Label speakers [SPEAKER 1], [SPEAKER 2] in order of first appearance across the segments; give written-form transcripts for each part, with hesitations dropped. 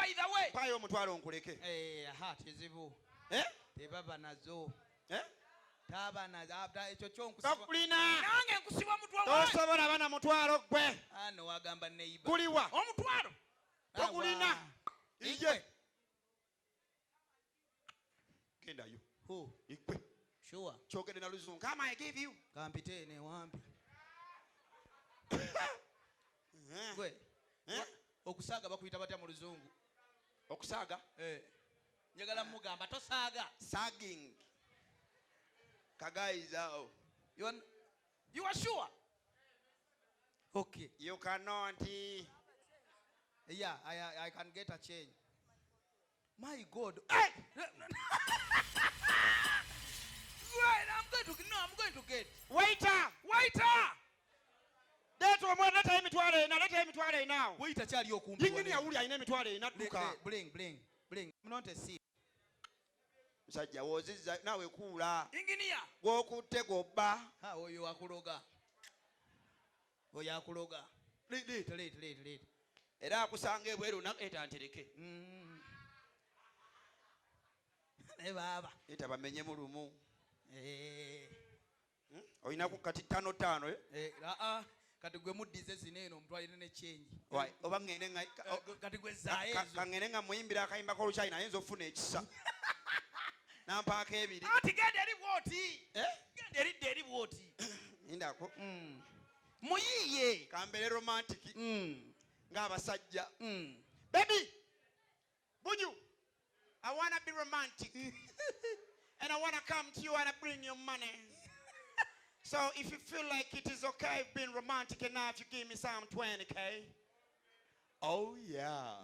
[SPEAKER 1] By the way.
[SPEAKER 2] Mpaayo omutwalo nkuleke.
[SPEAKER 3] Eh, aha, kizibu.
[SPEAKER 2] Eh?
[SPEAKER 3] Tebaba nazo.
[SPEAKER 2] Eh?
[SPEAKER 3] Taba nazo. Ekyo kyo nkusiba.
[SPEAKER 2] Tokulina.
[SPEAKER 1] Nange nkusiba mutwe wange.
[SPEAKER 2] Tosobola bana mutwalo gwe.
[SPEAKER 3] Ano wagamba neighbor.
[SPEAKER 2] Guliwa.
[SPEAKER 1] Omutwalo.
[SPEAKER 2] Tokulina. Iye. Gendayo.
[SPEAKER 3] Who?
[SPEAKER 2] Igwe.
[SPEAKER 3] Sure.
[SPEAKER 2] Kyogedde na luzungu. Come I give you.
[SPEAKER 3] Kampite ne wampi.
[SPEAKER 2] Eh.
[SPEAKER 3] Gwe.
[SPEAKER 2] Eh?
[SPEAKER 3] Okusaaga bakuyita batya mu luzungu?
[SPEAKER 2] Okusaaga?
[SPEAKER 3] Eh. Njagala mugamba tosaaga.
[SPEAKER 2] Sagging. Kagayiza awo.
[SPEAKER 1] You are sure?
[SPEAKER 3] Okay.
[SPEAKER 2] You cannot.
[SPEAKER 3] Yeah, I can get a change. My God.
[SPEAKER 2] Hey!
[SPEAKER 3] Right, I'm going to, no, I'm going to get.
[SPEAKER 2] Waiter!
[SPEAKER 1] Waiter!
[SPEAKER 2] Leeta omwana, leeta emitwalo ena, leeta emitwalo ena awo.
[SPEAKER 3] Waiter kyali okumpi.
[SPEAKER 2] Yingini yawuli alina emitwalo ena dduka.
[SPEAKER 3] Bling, bling, bling. I'm not a thief.
[SPEAKER 2] Musajja w'ozizza naawe kuula.
[SPEAKER 1] Engineer.
[SPEAKER 2] Gw'okutte gw'obba.
[SPEAKER 3] Ha, oyo akuloga. Oyo akuloga. Leeta, leeta, leeta, leeta.
[SPEAKER 2] Era akusanga ebweru eta ntereke.
[SPEAKER 3] Naye baaba.
[SPEAKER 2] Eta bamenyemu lumu.
[SPEAKER 3] Eh.
[SPEAKER 2] Olinaku kati ttaano ttaano, eh?
[SPEAKER 3] Eh, aa, kati gwe muddize zino eno omutwalire ne change.
[SPEAKER 2] Wai, oba ŋŋende nga, ka,
[SPEAKER 3] Eh, kati gwe zaayo ezo.
[SPEAKER 2] ka ŋŋende nga muyimbira akayimba k'Oluchina, ayinza okufuna ekisa. Nampaako ebiri.
[SPEAKER 1] Anti genda eri bw'oti.
[SPEAKER 2] Eh?
[SPEAKER 1] Genda eri dda eri bw'oti.
[SPEAKER 2] Lindako.
[SPEAKER 3] Muyiiye.
[SPEAKER 2] Kambeere romantic. Ng'abasajja. Baby, Buju, I want to be romantic. And I want to come to you and I bring you money. So if you feel like it is okay being romantic enough, you give me some 20K. Oh yeah.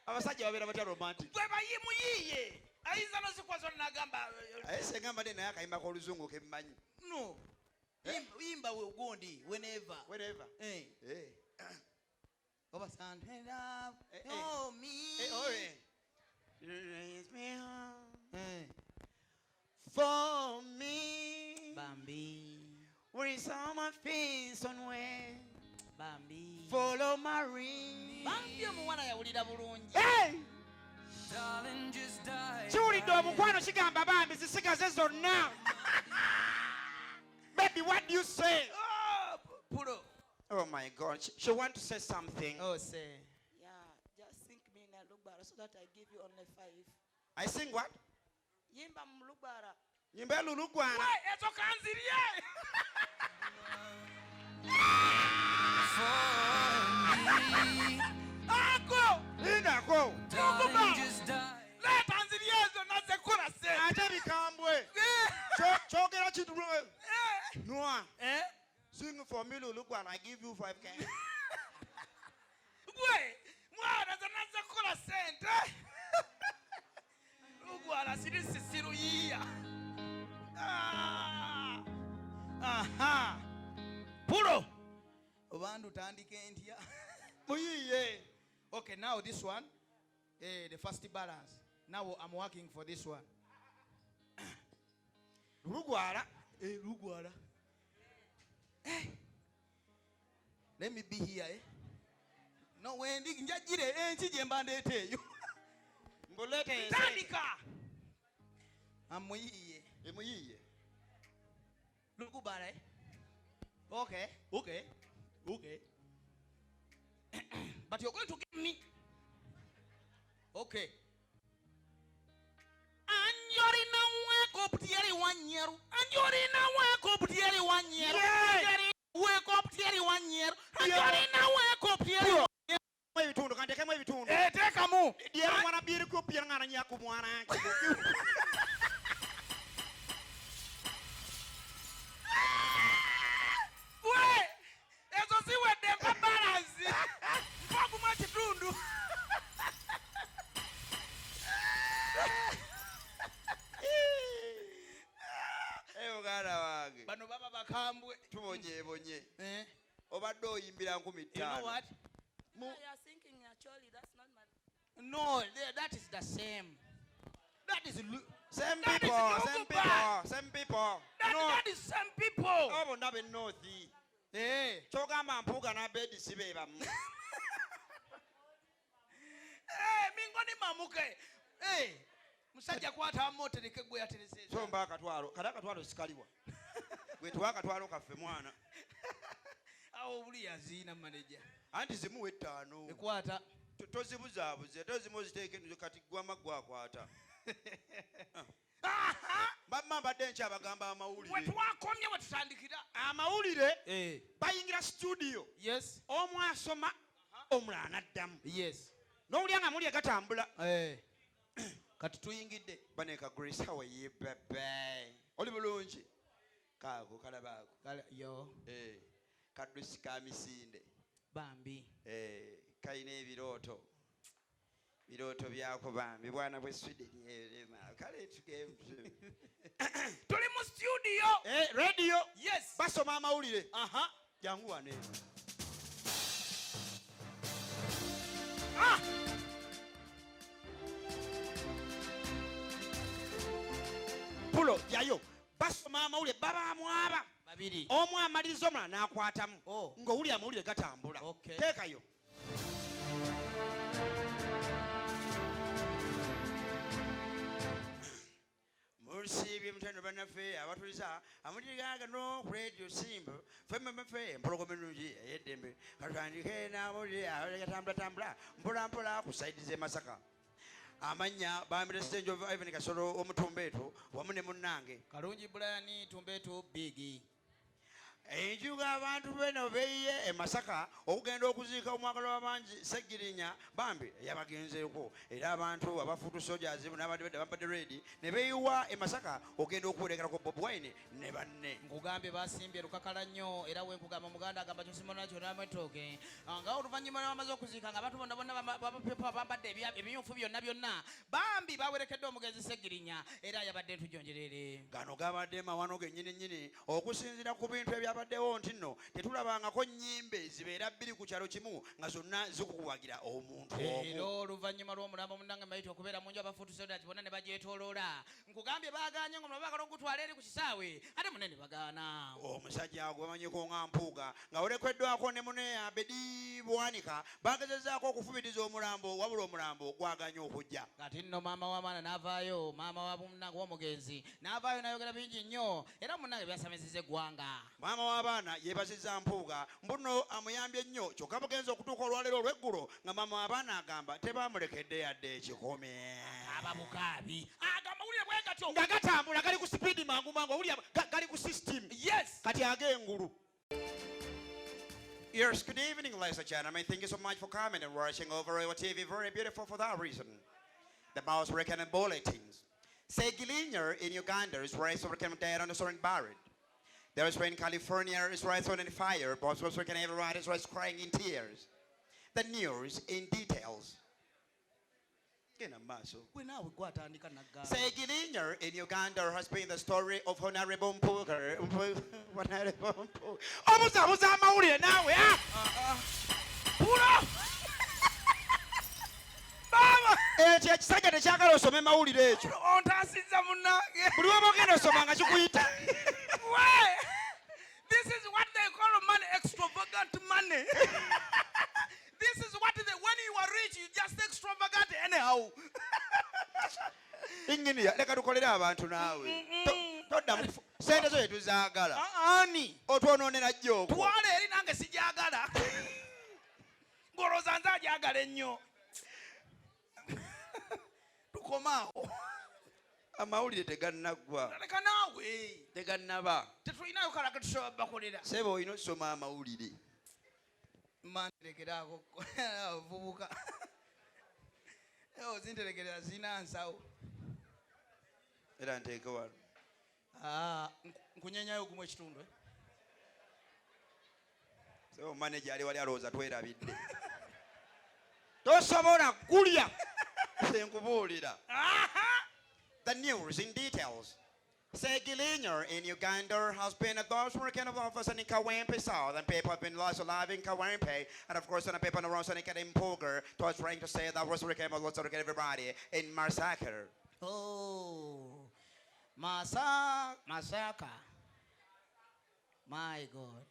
[SPEAKER 2] Abasajja babeera batya romantic?
[SPEAKER 1] Gwe bayimuyiiye. Ayinza n'ozikuwa zonna n'agamba,
[SPEAKER 2] Aye senga mbadde naye akayimba k'oluzungu ke mmanyi.
[SPEAKER 3] No.
[SPEAKER 2] Eh?
[SPEAKER 3] Yimba we gundi whenever.
[SPEAKER 2] Whenever.
[SPEAKER 3] Eh.
[SPEAKER 2] Eh.
[SPEAKER 3] Oba something love.
[SPEAKER 2] Eh, eh.
[SPEAKER 3] Oh me.
[SPEAKER 2] Eh, oh, eh. Raise me up.
[SPEAKER 3] Eh.
[SPEAKER 2] For me.
[SPEAKER 3] Bambi.
[SPEAKER 2] Where is all my face on way?
[SPEAKER 3] Bambi.
[SPEAKER 2] Follow my ring.
[SPEAKER 3] Bambi omuwala yawulira bulungi.
[SPEAKER 2] Hey!
[SPEAKER 4] Darling, just die.
[SPEAKER 2] Kiwulidde omukwano kigamba bambi zisigaze zonna. Baby, what do you say?
[SPEAKER 3] Oh, pulo.
[SPEAKER 2] Oh my God, she want to say something.
[SPEAKER 3] Oh, say.
[SPEAKER 5] Yeah, just sing me in a lugbara so that I give you only 5.
[SPEAKER 2] I sing what?
[SPEAKER 5] Yimba mu lugbara.
[SPEAKER 2] Yimba lulugwara.
[SPEAKER 1] Wait, ezo kanzirye. Ako.
[SPEAKER 2] Lindako.
[SPEAKER 4] Darling, just die.
[SPEAKER 1] Leeta nzirye ezo nazze kukola ssente.
[SPEAKER 2] Ate bikambwe.
[SPEAKER 1] Eh.
[SPEAKER 2] Kyogera kintu
[SPEAKER 1] Eh.
[SPEAKER 2] Noa.
[SPEAKER 1] Eh?
[SPEAKER 2] Sing for me lulugwara, I give you 5K.
[SPEAKER 1] Gwe, mwana nze nazze kukola ssente. Lugwara siri sisiruyiya. Ah.
[SPEAKER 3] Aha. Pulo. Obandu tandike ntya.
[SPEAKER 2] Muyiye.
[SPEAKER 3] Okay, now this one. The first balance. Now I'm working for this one.
[SPEAKER 2] Lugwara.
[SPEAKER 3] Lugwara. Let me be here. No, when njagire enki gye mba ndeeta eyo.
[SPEAKER 2] Mbulete ensi.
[SPEAKER 1] Tandika.
[SPEAKER 3] Amuyiye.
[SPEAKER 2] Emuyiye.
[SPEAKER 3] Lugubara. Okay, okay, okay. But you're going to give me. Okay. Anjorina wake up tiari 1 year. Anjorina wake up tiari 1 year.
[SPEAKER 2] Yeah.
[SPEAKER 3] Anjorina wake up tiari 1 year.
[SPEAKER 2] Yeah.
[SPEAKER 3] Anjorina wake up tiari 1 year.
[SPEAKER 2] Ebitundu, kantekemu ebitundu.
[SPEAKER 1] Eh, teekamu.
[SPEAKER 2] Diera mwana biri ku piera ngana nyaku mwana.
[SPEAKER 1] We, ezo ziwedde mpa balance. Mpa gumu ekitundu.
[SPEAKER 2] Eh, muganda wange.
[SPEAKER 3] Bano baba bakambwe.
[SPEAKER 2] Tubonyebonye.
[SPEAKER 3] Eh.
[SPEAKER 2] Obadde oyimbira nkumi
[SPEAKER 3] You know
[SPEAKER 2] ttaano.
[SPEAKER 3] what?
[SPEAKER 5] No, you are singing actually, that's not my...
[SPEAKER 3] No, that is the same. That is
[SPEAKER 2] Same
[SPEAKER 1] That is
[SPEAKER 2] people, same
[SPEAKER 1] Luguba.
[SPEAKER 2] people, same people.
[SPEAKER 1] That,
[SPEAKER 2] No.
[SPEAKER 1] that is same people.
[SPEAKER 2] Abo bonna be North.
[SPEAKER 3] Eh.
[SPEAKER 2] Kyogamba Mpuuga n'Abedi si be bamu?
[SPEAKER 3] Eh, mingoni mamuke. Eh, musajja kwata wamu otereke gwe yaterese.
[SPEAKER 2] So mba akatwalo, kale akatwalo sikaliwa. Gwe tuwa akatwalo kaffe mwana.
[SPEAKER 3] Awo buli yaziina manager.
[SPEAKER 2] Anti zimuwa ettaano.
[SPEAKER 3] Ekwata.
[SPEAKER 2] Tozibuzaabuze, ate ozimu oziteeke kati gwama gwakwata. Bamma mbadde nkyabagamba amawulire.
[SPEAKER 1] We twakomye we tutandikira.
[SPEAKER 2] Amawulire
[SPEAKER 3] Eh.
[SPEAKER 2] bayingira studio.
[SPEAKER 3] Yes.
[SPEAKER 2] Omu asoma, omulala n'addamu.
[SPEAKER 3] Yes.
[SPEAKER 2] N'owulira nga amawulire gatambula.
[SPEAKER 3] Eh. Kati tuyingidde.
[SPEAKER 2] Baneka Grace, how are you, baby? Oli bulungi? Kaako kalabaako.
[SPEAKER 3] Kale, yo.
[SPEAKER 2] Eh, kaddusi ka misinde.
[SPEAKER 3] Bambi.
[SPEAKER 2] Eh, kalina ebirooto. Birooto byako bambi, bwana bwe Sweden erema. Kale tugende.
[SPEAKER 1] Tuli mu studio.
[SPEAKER 2] Eh, radio.
[SPEAKER 1] Yes.
[SPEAKER 2] Basoma amawulire.
[SPEAKER 3] Aha.
[SPEAKER 2] Jangu wano eno.
[SPEAKER 1] Ah!
[SPEAKER 2] Pulo yayo. Basoma amawulire babaamu aba.
[SPEAKER 3] Babiri.
[SPEAKER 2] Omu amaliriza omulala n'akwatamu.
[SPEAKER 3] Oh.
[SPEAKER 2] Ng'owulira amawulire gatambula.
[SPEAKER 3] Okay.
[SPEAKER 2] Teekayo. Musiibye mutano bannaffe abatuliza amulirigagano ku Radio Simba femme empologoma ennungi ey'eddembe. Katutandike n'amawulire agatambulatambula mpola mpola ku sayidi z'e Masaka. Amannya bambira Ssenjovu Ivan Kasolo omutumbeetu wamu ne munnange
[SPEAKER 3] Kalungi Brian Tumbeetu Bigi.
[SPEAKER 2] Enjuga abantu beno beeyiye e Masaka okugenda okuziika omwagalwa w'abangi Ssegirinya bambi yabagenzeeko, era abantu abafuutu soldiers n'abadde badde bambadde red ne beeyiwa e Masaka okugenda okuwerekerako Bobi Wine ne banne.
[SPEAKER 3] Nkugambye basimbye lukakala nnyo, era we nkugamba Omuganda agamba ky'osimba nakyo n'amwetooke. Nga oluvannyuma lw'abamaze okuziika nga abantu bonna bonna bapepa bambadde ebimyufu byonna byonna, bambi bawerekedde omugenzi Ssegirinya era yabadde ntujonjerere.
[SPEAKER 2] Gano gabadde mawano gennyini nnyini okusinziira ku bintu ebyabaddewo nti nno tetulabangako nnyimbe zibeera bbiri ku kyalo kimu nga zonna zikukuwagira omuntu omu.
[SPEAKER 3] Era oluvannyuma lw'omulambo munnange Mayiti okubeera mu nju abafuutu soldiers bonna ne bagyetooloola. Nkugambye baagaanye nga baagala okugutwala eri ku kisaawe, ate munne ne bagaana.
[SPEAKER 2] Omusajja gwe bamanyiko nga Mpuuga nga olekeddwako ne munne Abedi Bwanika bagezezaako okufubiriza omulambo, wabula omulambo gwagaanye okujja.
[SPEAKER 3] Kati nno maama w'abaana n'avaayo, maama wa munnange w'omugenzi n'avaayo n'ayogera bingi nnyo, era munnange byasamizizza eggwanga.
[SPEAKER 2] Maama w'abaana yeebazizza Mpuuga mbuno amuyambye nnyo, kyokka bugenze okutuuka olwaleero olw'eggulo nga maama w'abaana agamba tebamulekedde yadde ekikumi.
[SPEAKER 3] Aba bukaabi. Agamba wulira bwe gatyo.
[SPEAKER 2] Nga gatambula gali ku sipiidi mangu mangu, owulira gali ku system.
[SPEAKER 1] Yes.
[SPEAKER 2] Kati ag'engulu. Yes, good evening, ladies and gentlemen. Thank you so much for coming and watching over our TV. Very beautiful for that reason. The mouse reckoning bulletins. Ssegirinya in Uganda is raised over dead on the soaring buried. There is rain in California is raised on fire. Both was working everyone is raised crying in tears. The news in details. Genda mu maaso.
[SPEAKER 3] Gwe naawe gwatandika naggamba.
[SPEAKER 2] Ssegirinya in Uganda has been the story of Honorable Mpuuga. Honorable Mpuuga. Obuzabuza amawulire naawe, ah!
[SPEAKER 1] Pulo! Baba!
[SPEAKER 2] Ekyo ekisajja tekyagala osome mawulire ekyo.
[SPEAKER 1] Ontaasizza munnange.
[SPEAKER 2] Buli w'oba ogenda osoma nga kikuyita.
[SPEAKER 1] We! This is what they call money, extravagant money. This is what they, when you are rich, you just extravagant anyhow.
[SPEAKER 2] Engineer, leka tukolere abantu naawe. Todda mu sente zo tetuzaagala.
[SPEAKER 1] Ani?
[SPEAKER 2] Otwonoonera jjo okwo.
[SPEAKER 1] Twala eri nange sigyagala. Ng'olowooza nze agyagala ennyo. Tukomaawo.
[SPEAKER 2] Amawulire tegannaggwa.
[SPEAKER 1] Leka naawe.
[SPEAKER 2] Tegannaba.
[SPEAKER 1] Tetulinayo kala ke tusobola bakolera.
[SPEAKER 2] Ssebo olina okusoma amawulire.
[SPEAKER 3] Manterekeraako abavubuka. Ozinterekerera zirina nsawo.
[SPEAKER 2] Era nteeke wano.
[SPEAKER 3] Nkunyenyayo gumu ekitundu, eh?
[SPEAKER 2] Ssebo manager ali wali alowooza twerabidde. Tosobola kulya. Nze nkubuulira. The news in details. Ssegirinya in Uganda has been a those working of office in Kawempe South, and people have been lost alive in Kawempe, and of course, on a paper on the road, in Mpuuga, was trying to say that was working of lots of everybody in massacre.
[SPEAKER 3] Oh, massacre. My God.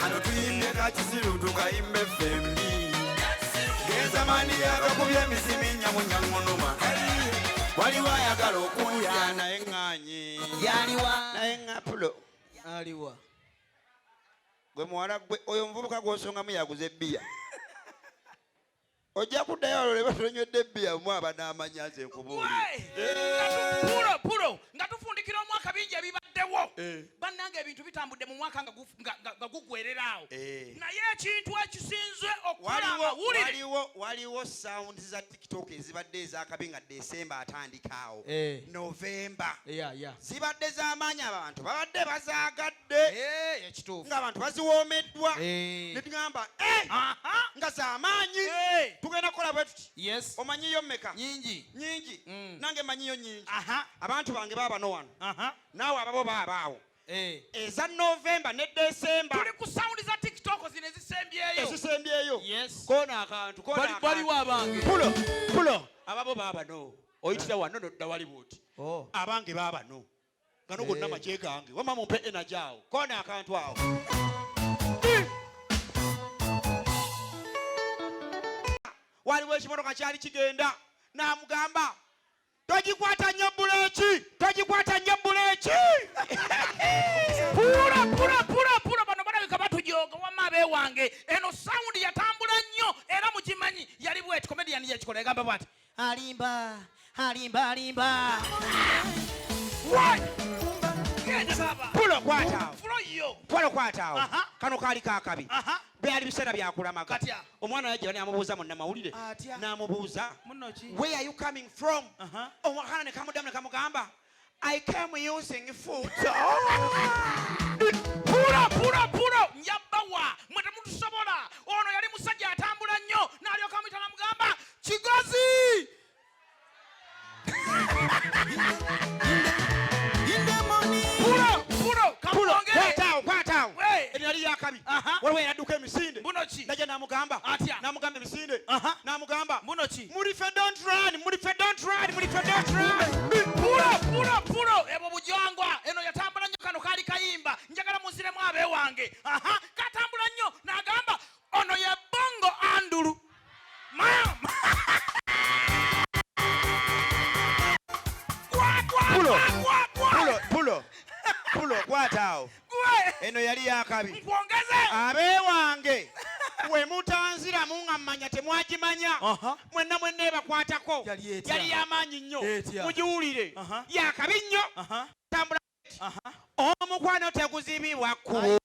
[SPEAKER 6] Kano tuyimbye kakisiru tukayimbe ffembi. Gezamani yakakubye emizimi nyamunyaŋŋunuma. Waliwo ayagala okunja naye ŋŋaanye.
[SPEAKER 3] Yaliwa.
[SPEAKER 2] Naye ŋŋapulo.
[SPEAKER 3] Aliwa.
[SPEAKER 2] Gwe muwala gwe oyo omuvubuka gw'osongamu yaguze ebbiya. Ojja kuddayo olwo leba tonywedde ebbiya mu aba n'amanya nze nkubuulira.
[SPEAKER 3] Pulo pulo nga tufundikira omwaka bingi ebibaddewo. Bannange ebintu bitambudde mu mwaka nga nga gugwerera awo. Naye ekintu ekisinze okukola amawulire.
[SPEAKER 2] Waliwo sound za TikTok ezibadde ez'akabi nga December atandika awo. November. Zibadde z'amaanyi abantu babadde bazaagadde.
[SPEAKER 3] Ekituufu.
[SPEAKER 2] Ng'abantu baziwoomeddwa. Ne tugamba, nga z'amaanyi. Tugenda kukola bwe tuti. Omanyiyo mmeka?
[SPEAKER 3] Nyingi.
[SPEAKER 2] Nyingi. Nange mmanyiyo nyingi. Abantu bange baabano wano. Naawe ababo baabaawo. Eza November ne December.
[SPEAKER 3] Tuli ku sound za TikTok zino ezisembyeyo.
[SPEAKER 2] Ezisembyeyo. Koona akantu, koona akantu.
[SPEAKER 1] Baliwo abange.
[SPEAKER 2] Pulo, pulo. Ababo baabano. Oyitira wano n'odda wali bw'oti. Abange baabano. Gano gonna magye gange. Wamma mumpe energy awo. Koona akantu awo. Waliwo ekimotoka kyali kigenda n'amugamba togikwata nnyo buleeki, togikwata nnyo buleeki.
[SPEAKER 3] Pula, pula, pula, pula, bano balabika batujooga wamma abeewange. Eno sound yatambula nnyo era mugimanyi yali bw'eti, comedian yakikola egamba bw'ati. Alimba, alimba, alimba. Why? Genda baba.
[SPEAKER 2] Pulo kwata awo.
[SPEAKER 3] Pulo yo.
[SPEAKER 2] Pulo kwata awo. Kano kaali kaakabi. Byali biseera bya kulamaga.
[SPEAKER 3] Katya.
[SPEAKER 2] Omwana yajja n'amubuuza munnamawulire.
[SPEAKER 3] Atya.
[SPEAKER 2] N'amubuuza,
[SPEAKER 3] Munno ki?
[SPEAKER 2] Where are you coming from? Omwana ne kamuddamu ne kamugamba, I came using foot.
[SPEAKER 3] Pulo, pulo, pulo. Njabawa. Mwe temutusobola. Ono yali musajja atambula nnyo. N'alyoka amuyita n'amugamba, Kigozi! Pulo, pulo,
[SPEAKER 2] Pulo,
[SPEAKER 3] kamwongere.
[SPEAKER 2] kwata awo, kwata awo.
[SPEAKER 3] Hey.
[SPEAKER 2] Eno yali yakabi. Waliwo eyadduka emisinde.
[SPEAKER 3] Mbuno ki?
[SPEAKER 2] Najja n'amugamba.
[SPEAKER 3] Atya?
[SPEAKER 2] N'amugamba emisinde. N'amugamba.
[SPEAKER 3] Mbuno ki?
[SPEAKER 2] Mulife don't run, mulife don't run, mulife don't run.
[SPEAKER 3] Pulo, pulo, pulo. Ebwo bujangwa. Eno yatambula nnyo kano kaali kayimba. Njagala munziremu abeewange. Katambula nnyo n'agamba ono ye Bongo Andulu. Mama.
[SPEAKER 2] Pulo, pulo, pulo. Pulo, kwata awo.
[SPEAKER 3] Gwe.
[SPEAKER 2] Eno yali yakabi.
[SPEAKER 3] Nkwongeze.
[SPEAKER 2] Abeewange. We mutanziramu nga mmanya temwagimanya. Mwenna mwenna ebakwatako.
[SPEAKER 1] Yali etya?
[SPEAKER 2] Yali y'amaanyi nnyo.
[SPEAKER 1] Etya?
[SPEAKER 2] Mugiwulire. Yakabi nnyo. Tambula. Omukwano teguzibibwa kkubo.